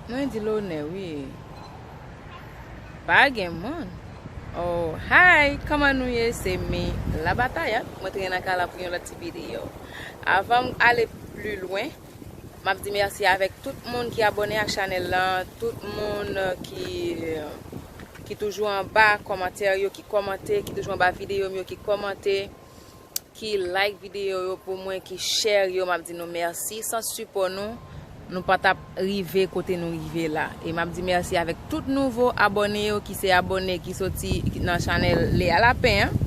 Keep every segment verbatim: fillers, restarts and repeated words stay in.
Mwen di lonè, wi. Pa gen moun. Oh, hi, kòman nou ye? Se mi, Labatayant. Mwen te nan kay la pou yon lòt ti videyo. Avan m ale pli lwen, m ap di mèsi avèk tout moun ki abòne ak chanèl la, tout moun, euh, ki, euh, ki toujou anba kòmantè yo, ki kòmante, ki toujou anba videyo m yo, ki kòmante, ki like videyo yo pou mwen, ki share yo, m ap di nou mèsi. San sipò nou, nou pa t ap rive kote nou rive la. E m ap di mèsi avèk tout nouvo abòne yo ki se abòne ki soti nan chanèl Lea Lapin an,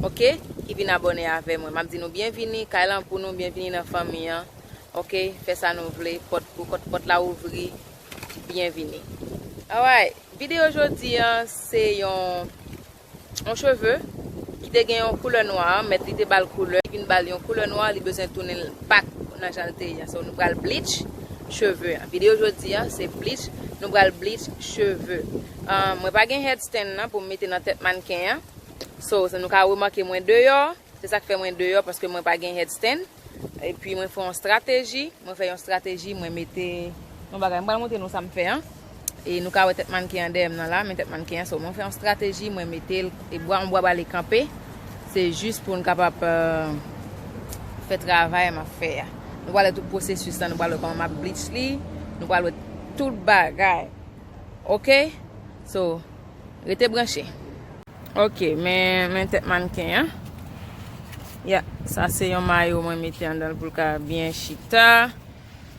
oke, ki vin abòne avè mwen. M ap di nou byenvini, kay lan pou nou, byenvini nan fanmi an, oke, fè sa nou vle, pòt pou pòt, pòt la ouvri, byenvini. Alright, videyo jodi an, se yon yon cheve ki te gen yon koulè nwa, mèt li te ba l koulè, li vin ba l yon koulè nwa, li bezwen tounen l back nan jan l te ye a. So, nou pral bleach cheve a. Videyo jodi a, se bleach, nou pral bleach cheve. Ah, mwen pa gen head stand nan pou m mete nan tèt mannken an. So, se nou ka remake mwen deyò. Se sa k fè mwen deyò, paske mwen pa gen head stand. Epi mwen fè yon strateji, mwen fè yon strateji, mwen mete yon bagay. Mwen pral montre nou sa m fè an. E nou ka wè tèt mannken an dèyè m nan la, men tèt mannken an, so mwen fè yon strateji, mwen mete l, e bwa, yon bwa bale kanpe. Se jis pou n kapab, euh, fè travay m ap fè a. Nou pral wè tout pwosesis la, nou pral wè kòman m ap bleach li, nou pral wè tout bagay. Oke? So, rete branche. Ok, men, men tèt mannken an. Ya, sa se yon mayo mwen mete anndan l pou l ka byen chita.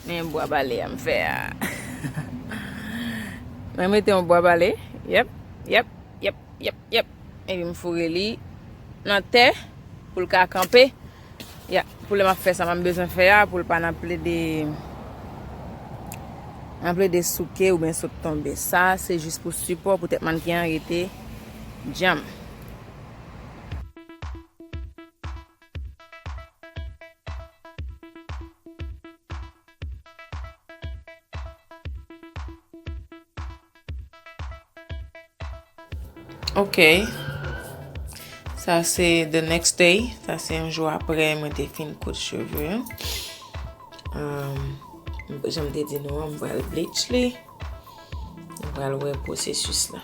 Men bwa bale a m fè a. Mwen mete yon bwa bale. Yep, yep, yep, yep, yep. Epi m foure li nan tè pou l ka kanpe. Ya, pou lè m ap fè sa m bezwen fè a, pou l pa nan plede, nan plede souke oubyen sot tonbe. Sa, se jis pou sipò, pou tèt mannken an rete djanm. Ok. Sa se the next day. Sa se yon jou apre mwen te fin koud cheve an. Um, jan m te di nou an, m pral bleach li. M pral wè pwosesis la.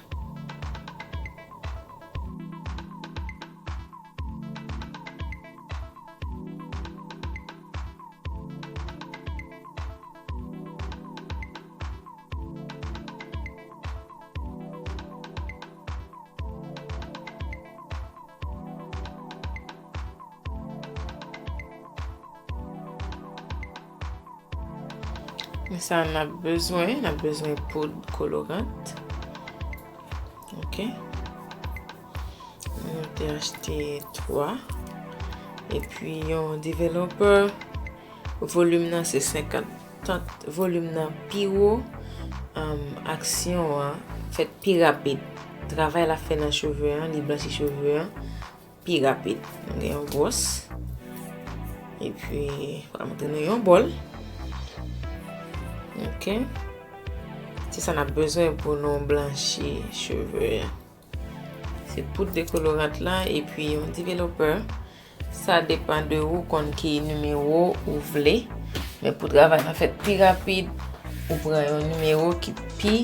Men sa n ap bezwen, n ap bezwen poud kolorant. Ok. Mwen te achte twa. Epi yon developer. Volim nan se senkant. Tant volim nan pi wo, um, aksyon an fèt pi rapid. Travay l ap fè nan cheve an, li blanchi cheve an pi rapid. Nou gen yon bwòs. Epi, pral montre nou yon bòl. Ok. Se sa n ap bezwen pou nou blanchi cheve an. Se poud dekolorant la epi yon developer. Sa depann de ou konn ki nimewo ou vle. Men pou travay la fèt pi rapid, ou pran yon nimewo ki pi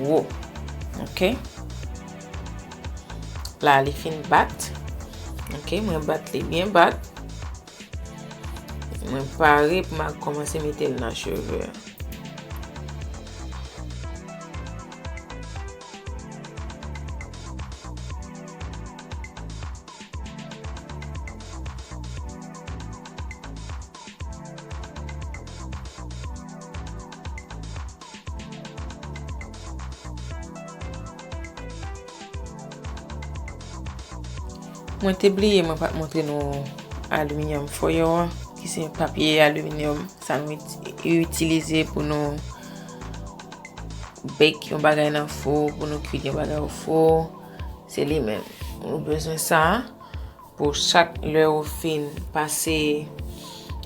wo. Ok? La, li fin bat. Ok, mwen bat li byen bat. Mwen pare pou m al kòmanse mete l nan cheve a. Mwen te bliye, mwen pa t montre nou aliminyòm foil an, ki se papye aliminyòm, sa nou iti-, itilize pou nou bake yon bagay nan fou, pou nou kuit yon bagay o fou. Se li menm. Nou bezwen sa pou chak lè ou fin pase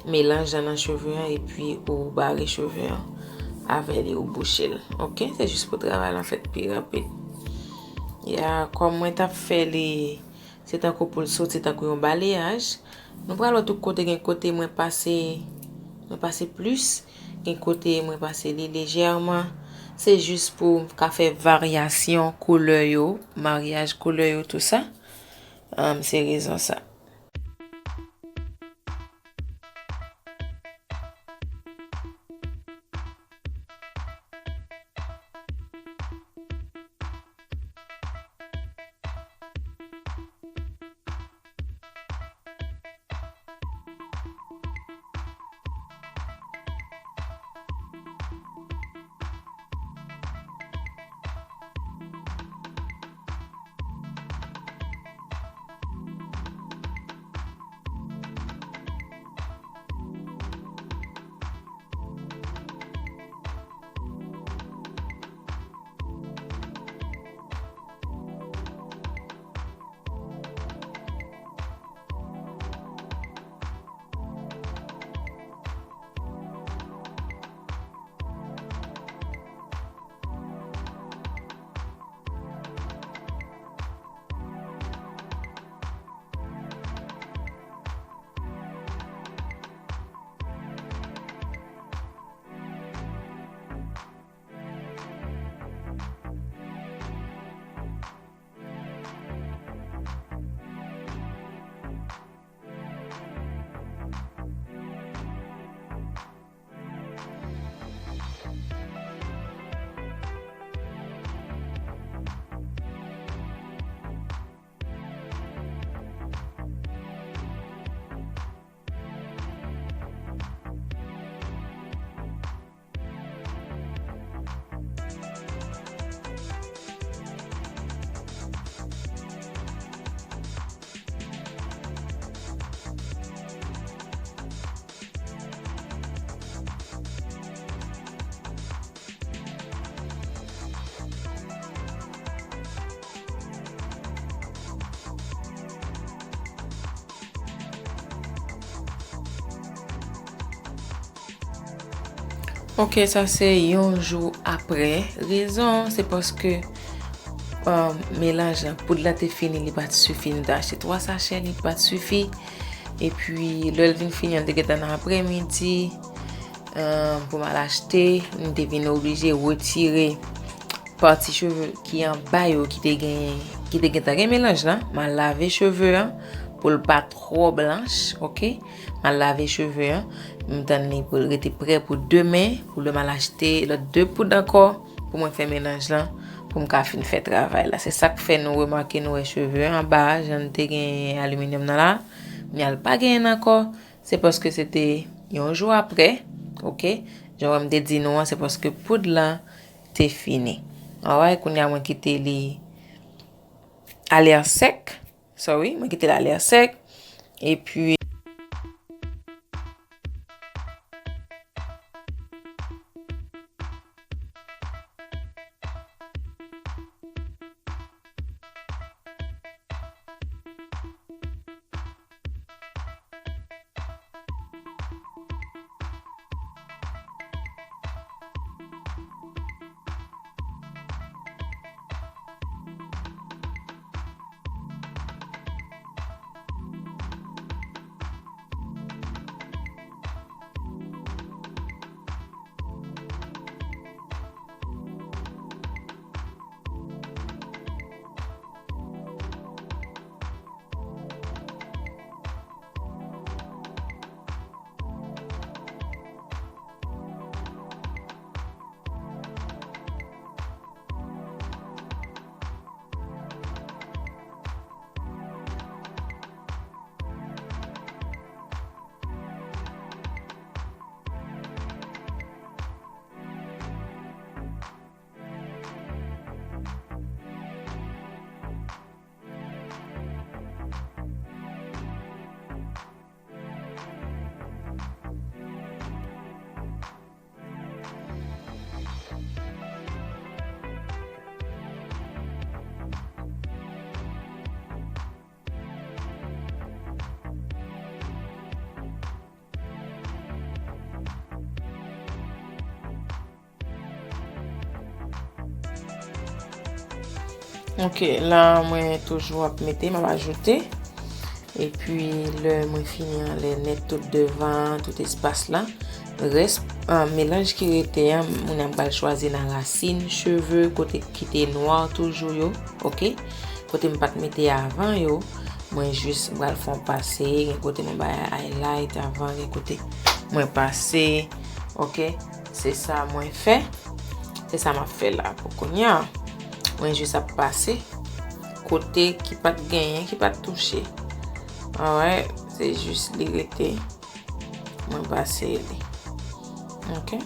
melanj lan nan cheve an epi ou bare cheve an avè li, ou bouche l. Ok? Se jis pou travay lan fèt pi rapid. Ya, kòm mwen t ap fè li, se tankou pou l soti tankou yon baleyaj. Nou pral wè tout kote, gen kote mwen pase, mwen pase plis, gen kote mwen pase li lejèman. Se jis pou ka fè varyasyon koulè yo, maryaj koulè yo, tou sa. Um, se rezon sa. Ok, sa se yon jou apre. Rezon, se paske, um, melanj la, poud la te fini, li pa t sifi. Nou te achte twa sachè, li pa t sifi. Epi, lè l vin fini an, te gentan nan aprèmidi. Um, pou m al achte, m te vin oblije retire pati cheve ki anba yo ki te gen, ki te gentan gen melanj lan. M al lave cheve an pou l pa twò blanch, ok? M al lave cheve an, m tann li pou l rete prè pou demen, pou lè m al achte lòt de poud ankò, pou mwen fè melanj lan, pou m ka fin fè travay la. Se sa k fè nou remake nou wè cheve an anba, jan n te gen aliminyòm nan la, men l pa genyen l ankò, se paske se te yon jou apre, ok? Jan w wè m te di nou an, se paske poud lan te fini. Alright, kounye a mwen kite li ale an sèk. Sorry, mwen kite l ale an sèk. Epi, Ok, la mwen toujou ap mete, m ap ajoute. Epi lè mwen fini anlè nèt tout devan, tout espas la, rès Ah, melanj ki rete an, moun nan pral chwazi nan rasin cheve, kote ki te nwa toujou yo, oke? Kote m pa t mete avan yo, mwen jis pral fè yon pase, gen kote mwen bay highlight avan, gen kote mwen pase, oke? Se sa mwen fè, se sa m ap fè la pou kounye a. Mwen jis ap pase kote ki pa t genyen, ki pa t touche. Alright, se jis li rete. Mwen pase li. Oke.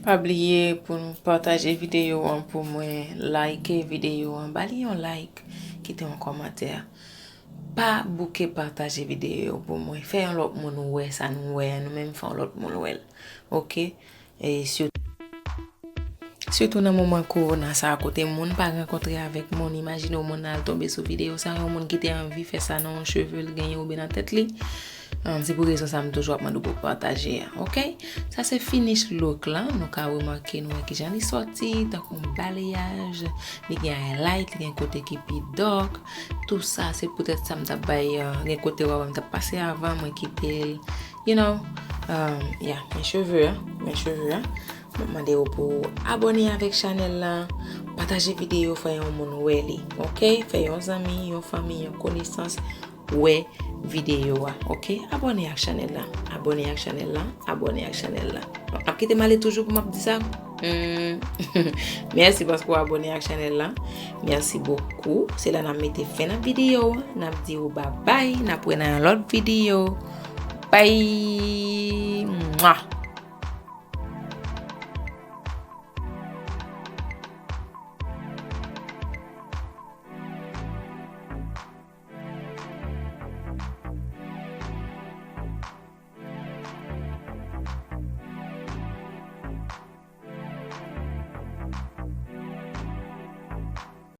Pa bliye pou nou pataje videyo an pou mwen, like videyo an, ba li yon like, kite yon kòmantè. Pa bouke pataje videyo pou mwen. Fè yon lòt moun wè sa nou wè an, nou menm fè yon lòt moun wè l. Oke? E sitou, sitou nan moman kowona sa a, kote moun pa rankontre avèk moun, imajine w moun nan al tonbe sou videyo sa, yon moun ki te anvi fè sa nan yon cheve l genyen oubyen nan tèt li. Um, se pou rezon sa a m toujou ap mande w pou w pataje a, oke? Sa se finish look lan. Nou ka remake, nou wè kijan li sòti, tankou yon balayaj, li gen highlight, li gen kote ki pi dark. Tou sa, se poutèt sa m t ap bay, uh, gen kote w a wè m t ap pase avan, mwen kite l, you know, um, yeah, men cheve a, men cheve a. Mwen mande w pou abòne avèk chanèl la, pataje videyo, fè yon moun wè li, oke? Fè yon zanmi, yon fanmi, yon konesans wè videyo a, oke? Abòne ak chanèl la, abòne ak chanèl la, abòne ak chanèl la. Bon, ap kite m ale toujou pou m ap di sa? Hmm. Mèsi paske w abòne ak chanèl la. Mèsi bokou. Se la n ap mete fen nan videyo a. N ap di w babay. N ap wè nan yon lòt videyo. Bye. Mwa.